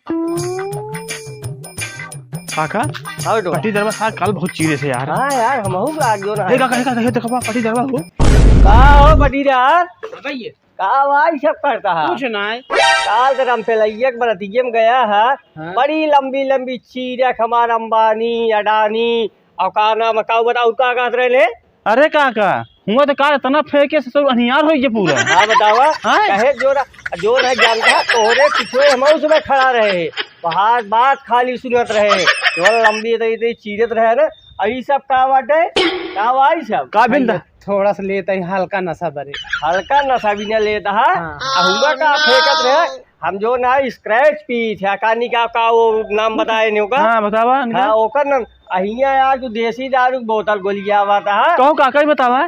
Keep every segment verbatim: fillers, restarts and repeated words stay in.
काका, हाँ बेटवा। पटीदरवा सार काल बहुत चीरे से यार। हाँ यार, हमहू लाग जो ना। ए काका, ए काका, ए देखवा, पटीदरवा हो। का हो पटीदार? बताइए। का भाई सब करता है? कुछ नाहीं। काल तो हम पे लइया के बरतिये में गया है। हाँ। बड़ी लंबी लंबी चीरे हमार अंबानी, अडानी, और का नाम है, का बताओ, का कहत रहे ले? अरे काका, हुआ तो काल इतना फेंके से सब अनियार होइ गए पूरा। हाँ, बतावा। हाँ? कहे जोर, जोर है जानता, तोहरे पिछुए हम उस समय खड़ा रहे। बात, बात खाली सुनत रहे। केवल लंबी इतनी, इतनी चीरत रहे ना। अई सब का बाटे? का भाई सब? का बिंदा? भैया, थोड़ा सा लेत है, हल्का नशा बरे। हल्का नशा भी ना लेत है। हाँ। आ हुआ का फेंकत रहे? हम जो ना scratch पी थे, कानी का, का वो नाम बताए ने ओका? हाँ, बतावा, इनका। हाँ, ओकर नाम, अहिया यार, तू देसी दारू के बोतल गोलिया बात है। कहो काका, ही बतावा,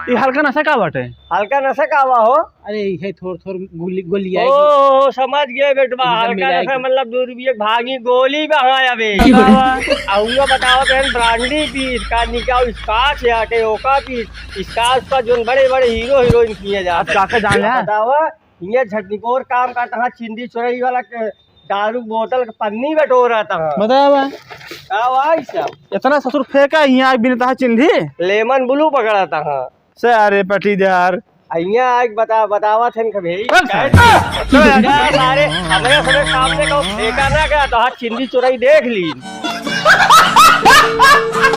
ये हल्का नशा का बाटे? हल्का नशा का बा हो? अरे, ये थोड़, थोड़ गोली, गोली ओ, आएगी। ओ, समझ गए बेटवा, इनका हल्का मिलाएगी। नशा मतलब दू रुपये की भांगी गोली बा, हाँ, अबे। बतावा। आ उनको बताओ तो हम brandy पी, कानी का scotch है, के ओका पी, scotch का जोन बड़े, बड़े हीरो, हीरोइन किए जाते। अब काका जान ले। बतावा। ये झटनिकोर काम करता है, चिंदी चोरई वाला के दारू बोतल के पन्नी बटोरता है। बतावा। का भाई साहब? इतना ससुर फेंका, यहाँ आग बिनता है चिंदी। Lemon blue पकड़ता है। से अरे पटीदार। यहाँ आग बता, बतावा थे इनके भाई। चल सारे। चल यार। सारे, हमारे सबके सामने को फेंका ना गया, तो हाथ चिंदी चोरई देख ली।